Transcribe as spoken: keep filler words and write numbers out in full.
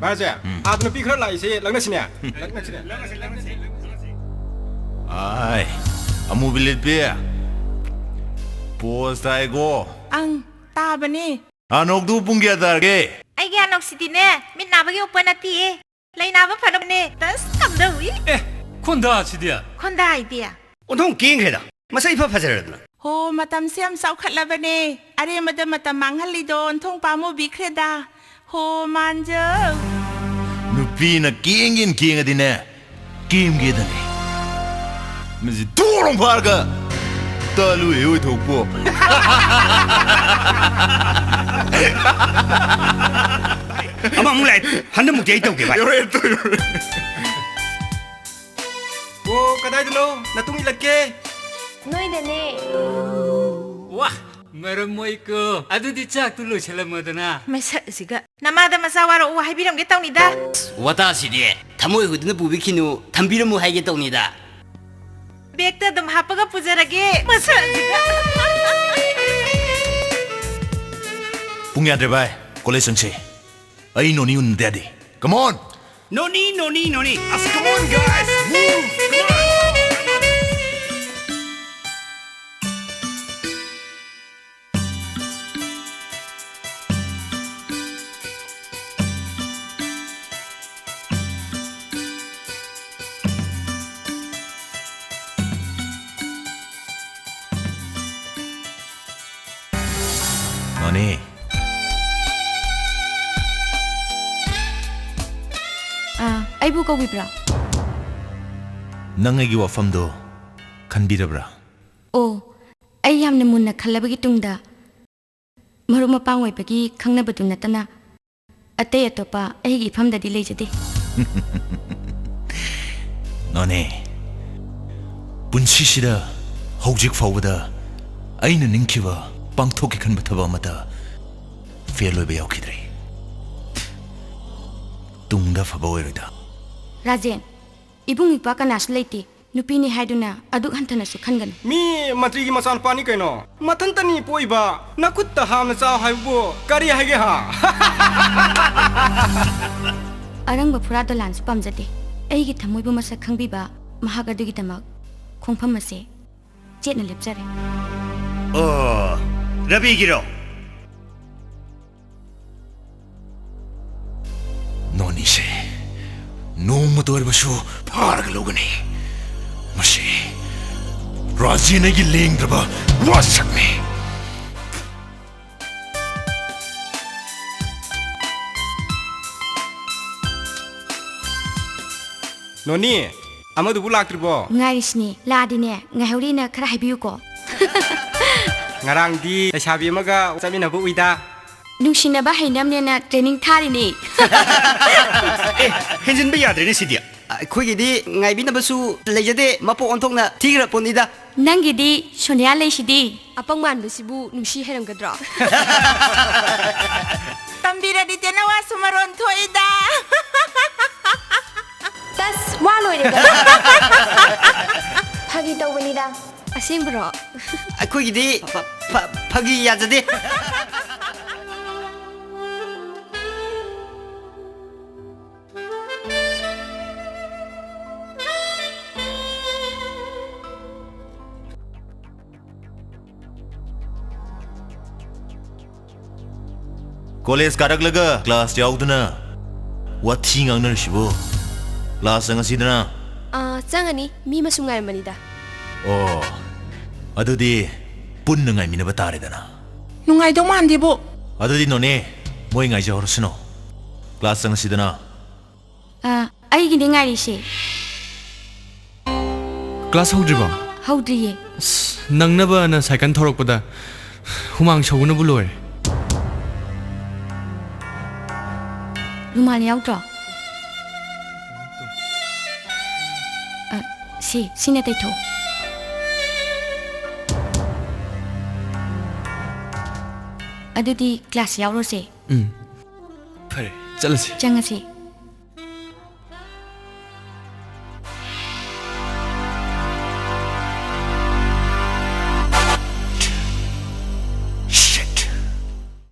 ꯚꯥꯏꯁꯦ, ꯎꯝ꯫ ꯑꯥꯗ ꯅꯨꯄꯤ ꯈꯔ ꯂꯥꯛꯏꯁꯦ ꯂꯛꯅꯁꯤꯅꯦ꯫ ꯂꯛꯅꯁꯤꯅꯦ꯫ ꯑꯥꯏ, ꯑꯃꯨꯕꯤ ꯂꯤꯠꯄꯤ꯫ ꯄꯣꯁ ꯇꯥꯏꯀꯣ꯫ ꯑꯪ, ꯇꯥꯕꯅꯦ꯫ ꯑꯅꯣꯛꯇꯨ ꯄꯨꯡ ꯀꯌꯥ ꯇꯥꯔꯒꯦ? ꯑꯩꯒꯤ ꯑꯅꯣꯛꯁꯤꯗꯤꯅꯦ, ꯃꯤꯠ ꯅꯥꯕꯒꯤ ꯎꯞꯄ ꯅꯠꯇꯤꯌꯦ꯫ ꯂꯩ ꯅꯥꯕ ꯐꯅꯕꯅꯦ꯫ ꯇꯁ ꯀꯝꯗꯧꯏ? ꯑꯦ, ꯈꯣꯟꯗꯥꯁꯤꯗꯤ꯫ ꯈꯣꯟꯗꯥ ꯍꯥꯏꯗꯤ? ꯑꯣꯟꯊꯣꯡ ꯀꯦꯟꯈ꯭ꯔꯦꯗ꯫ ꯃꯁꯛ ꯏꯐ ꯐꯖꯔꯗꯅ꯫ ꯍꯣ, ꯃꯇꯝꯁꯦ ꯌꯥꯝ ꯆꯥꯎꯈꯠꯂꯕꯅꯦ꯫ ꯑꯔꯦꯝꯕꯗ ꯃꯇꯝ ꯃꯥꯡꯍꯜꯂꯤꯗꯣ ꯑꯣꯟꯊꯣꯡ ꯄꯥꯝꯃꯨꯕꯤꯈ꯭ꯔꯦꯗ꯫ ꯍꯣ, ꯃꯥꯟꯖꯧ꯫ ꯅꯨꯄꯤꯅ ꯀꯦꯡꯒꯦꯅ ꯀꯦꯡꯉꯗꯤꯅꯦ, ꯀꯦꯝꯒꯦꯗꯅꯦ꯫ ꯃꯁꯤ ꯊꯣꯛꯂꯣꯡ ꯐꯥꯔꯒ ꯇꯂꯨ ꯍꯦ ꯑꯣꯏꯊꯣꯛꯄꯣ꯫ ꯑꯃꯃꯨꯛ ꯂꯥꯛꯑꯦ꯫ ꯍꯟꯗꯛꯃꯨꯛꯇꯤ ꯑꯩ ꯇꯧꯒꯦ, ꯚꯥꯏ꯫ ꯌꯧꯔꯛꯑꯦ, ꯇꯨ ꯌꯧꯔꯛꯑꯦ꯫ ꯑꯣ, ꯀꯗꯥꯏꯗꯅꯣ? ꯅꯇꯨꯡ ꯏꯜꯂꯛꯀꯦ꯫ ꯅꯣꯏꯗꯅꯦ꯫ ꯋꯥ, ꯃꯔꯝ ꯃꯣꯏꯀꯣ꯫ ꯑꯗꯨꯗꯤ ꯆꯥꯛꯇꯨ ꯂꯣꯏꯁꯜꯂꯝꯃꯣꯗꯅ꯫ ꯃꯁꯛ ꯑꯁꯤꯒ꯫ ꯅꯃꯥꯗ ꯃꯆꯥ ꯋꯥꯔꯛꯎ ꯍꯥꯏꯕꯤꯔꯝꯒꯦ ꯇꯧꯅꯤꯗ꯫ ꯋꯥꯇꯥꯁꯤꯗꯤ, ꯊꯃꯣꯏ ꯍꯨꯗꯨꯅ ꯄꯨꯕꯤꯈꯤꯅꯨ, ꯊꯝꯕꯤꯔꯝꯃꯨ ꯍꯥꯏꯒꯦ ꯇꯧꯅꯤꯗ꯫ ꯕꯦꯛꯇ ꯑꯗꯨꯝ ꯍꯥꯞꯄꯒ ꯄꯨꯖꯔꯒꯦ꯫ ꯃꯁꯛ ꯑꯁꯤꯒ꯫ ꯄꯨꯡ ꯌꯥꯗ꯭ꯔꯦ ꯚꯥꯏ, ꯀꯣꯂꯦꯖ ꯆꯪꯁꯦ꯫ ꯑꯩ ꯅꯣꯅꯤ ꯎꯅꯗ ꯌꯥꯗꯦ꯫ Come on! ꯅꯣꯅꯤ, ꯅꯣꯅꯤ, ꯅꯣꯅꯤ! ꯑꯁ, come on, guys! Move! Come on! ꯅꯣꯅꯤ꯫ ꯑꯥ, ꯑꯩꯕꯨ ꯀꯧꯕꯤꯕ꯭ꯔꯥ? ꯅꯪ ꯑꯩꯒꯤ ꯋꯥꯐꯝꯗꯣ ꯈꯟꯕꯤꯔꯕ꯭ꯔꯥ? ꯑꯣ, ꯑꯩ ꯌꯥꯝꯅ ꯃꯨꯟꯅ ꯈꯜꯂꯕꯒꯤ ꯇꯨꯡꯗ ꯃꯔꯨꯞ ꯃꯄꯥꯡ ꯑꯣꯏꯕꯒꯤ ꯈꯪꯅꯕꯗꯨ ꯅꯠꯇꯅ ꯑꯇꯩ ꯑꯇꯣꯞꯄ ꯑꯩꯒꯤ ꯏꯐꯝꯗꯗꯤ ꯂꯩꯖꯗꯦ꯫ ꯅꯣꯅꯦ, ꯄꯨꯟꯁꯤꯁꯤꯗ ꯍꯧꯖꯤꯛ ꯐꯥꯎꯕꯗ ꯑꯩꯅ ꯅꯤꯡꯈꯤꯕ ꯄꯥꯡꯊꯣꯛꯀꯦ ꯈꯟꯕ ꯊꯕꯛ ꯑꯃꯠꯇ ꯐꯦꯜ ꯑꯣꯏꯕ ꯌꯥꯎꯈꯤꯗ꯭ꯔꯤ꯫ ꯇꯨꯡꯗ ꯑꯐꯕ ꯑꯣꯏꯔꯣꯏꯗ꯫ ꯔꯥꯖꯦꯟ, ꯏꯕꯨꯡ ꯏꯄ꯭ꯋꯥ ꯀꯅꯥꯁꯨ ꯂꯩꯇꯦ꯫ ꯅꯨꯄꯤꯅꯤ ꯍꯥꯏꯗꯨꯅ ꯑꯗꯨꯛ ꯍꯟꯊꯅꯁꯨ ꯈꯟꯒꯅꯨ꯫ ꯃꯤ ꯃꯟꯇ꯭ꯔꯤꯒꯤ ꯃꯆꯥꯅꯨꯄꯥꯅꯤ ꯀꯩꯅꯣ꯫ ꯃꯊꯟꯇꯅꯤ ꯄꯣꯛꯏꯕ꯫ ꯅꯈꯨꯠꯇ ꯍꯥꯝꯅ ꯆꯥꯎ ꯍꯥꯏꯕꯕꯨ ꯀꯔꯤ ꯍꯥꯏꯒꯦ ꯍꯥ? ꯑꯔꯪꯕ ꯐꯨꯔꯥ ꯗꯣꯂꯥꯟꯁꯨ ꯄꯥꯝꯖꯗꯦ꯫ ꯑꯩꯒꯤ ꯊꯃꯣꯏꯕꯨ ꯃꯁꯛ ꯈꯪꯕꯤꯕ ꯃꯍꯥꯛ ꯑꯗꯨꯒꯤꯗꯃꯛ ꯈꯣꯡꯐꯝ ꯑꯁꯦ ꯆꯦꯠꯅ ꯂꯦꯞꯆꯔꯦ꯫ ꯑꯣ, ꯔꯕꯤꯒꯤꯔꯣ? ꯅꯣꯅꯤꯁꯦ ꯅꯣꯡꯃꯇ ꯑꯣꯏꯔꯕꯁꯨ ꯐꯥꯔꯒ ꯂꯧꯒꯅꯤ꯫ ꯃꯁꯤ ꯔꯥꯖꯦꯟ ꯑꯩꯒꯤ ꯂꯦꯡꯗ꯭ꯔꯕ ꯋꯥꯁꯛꯅꯤ꯫ ꯅꯣꯅꯤ, ꯑꯃꯗꯨꯕꯨ ꯂꯥꯛꯇ꯭ꯔꯤꯕꯣ? ꯉꯥꯏꯔꯤꯁꯤꯅꯤ, ꯂꯥꯛꯑꯗꯤꯅꯦ, ꯉꯥꯏꯍꯧꯔꯤꯅ ꯈꯔ ꯍꯥꯏꯕꯤꯌꯨꯀꯣ꯫ ꯉꯔꯥꯡꯗꯤ ꯂꯩꯁꯥꯕꯤ ꯑꯃꯒ ꯆꯠꯃꯤꯟꯅꯕ ꯎꯏꯗ꯫ ꯅꯨꯡꯁꯤꯅꯕ ꯍꯩꯅꯕꯅꯦꯅ training ꯊꯥꯔꯤꯅꯦ꯫ ꯑꯦ, ꯍꯦꯟꯖꯤꯟꯕ ꯌꯥꯗ꯭ꯔꯦꯅꯦ ꯁꯤꯗꯤ꯫ ꯑꯩꯈꯣꯏꯒꯤꯗꯤ ꯉꯥꯏꯕꯤꯅꯕꯁꯨ ꯂꯩꯖꯗꯦ, ꯃꯄꯣꯛ ꯑꯣꯟꯊꯣꯛꯅ ꯊꯤꯈ꯭ꯔ ꯄꯣꯠꯅꯤꯗ꯫ ꯅꯪꯒꯤꯗꯤ ꯁꯣꯅꯤꯌꯥ ꯂꯩꯁꯤꯗꯤ꯫ ꯑꯄꯪ ꯃꯥꯟꯕꯁꯤꯕꯨ ꯅꯨꯡꯁꯤ ꯍꯩꯔꯝꯒꯗ꯭ꯔꯣ? ꯇꯝꯕꯤꯔꯗꯤ ꯇꯦꯅꯋꯥꯁꯨ ꯃꯔꯣꯟ ꯊꯣꯛꯏꯗ꯫ ꯇꯁ, ꯋꯥ ꯂꯣꯏꯔꯦꯗ꯫ ꯐꯥꯒꯤ ꯇꯧꯕꯅꯤꯗ꯫ ꯑꯁꯦꯡꯕ꯭ꯔꯣ? ꯑꯩꯈꯣꯏꯒꯤꯗꯤ ꯐ-, ꯐ-, ꯐꯥꯒꯤ ꯌꯥꯖꯗꯦ꯫ ꯀꯣꯂꯦꯖ ꯀꯥꯔꯛꯂꯒ ꯀ꯭ꯂꯥꯁ ꯌꯥꯎꯗꯅ ꯋꯥꯊꯤ ꯉꯥꯡꯅꯔꯤꯁꯤꯕꯨ? ꯀ꯭ꯂꯥꯁ ꯆꯪꯉꯁꯤꯗꯅ꯫ ꯑꯥ, ꯆꯪꯉꯅꯤ꯫ ꯃꯤ ꯑꯃꯁꯨ ꯉꯥꯏꯔꯝꯕꯅꯤꯗ꯫ ꯑꯣ, ꯑꯗꯨꯗꯤ ꯄꯨꯟꯅ ꯉꯥꯏꯃꯤꯟꯅꯕ ꯇꯥꯔꯦꯗꯅ꯫ ꯅꯨꯡꯉꯥꯏꯗꯧ ꯃꯥꯟꯗꯦꯕꯣ꯫ ꯑꯗꯨꯗꯤ ꯅꯣꯅꯦ, ꯃꯣꯏ ꯉꯥꯏꯖꯍꯧꯔꯁꯅꯨ꯫ ꯀ꯭ꯂꯥꯁ ꯆꯪꯉꯁꯤꯗꯅ꯫ ꯑ, ꯑꯩꯒꯤꯗꯤ ꯉꯥꯏꯔꯤꯁꯦ꯫ ꯀ꯭ꯂꯥꯁ ꯍꯧꯗ꯭ꯔꯤꯕꯣ? ꯍꯧꯗ꯭ꯔꯤꯌꯦ꯫ ꯑꯁ, ꯅꯪꯅꯕꯅ ꯁꯥꯏꯀꯜ ꯊꯧꯔꯛꯄꯗ ꯍꯨꯃꯥꯡ ꯁꯧꯕꯅꯕꯨ ꯂꯣꯏꯔꯦ꯫ ꯔꯨꯃꯥꯜ ꯌꯥꯎꯗ꯭ꯔꯣ? ꯑ, ꯁꯤ, ꯁꯤꯅ ꯇꯩꯊꯣꯛꯑꯣ꯫ ꯑꯗꯨꯗꯤ ꯀ꯭ꯂꯥꯁ ꯌꯥꯎꯔꯣꯁꯦ꯫ ꯎꯝ꯫ ꯐꯔꯦ, ꯆꯠꯂꯁꯤ꯫ ꯆꯪꯉꯁꯤ꯫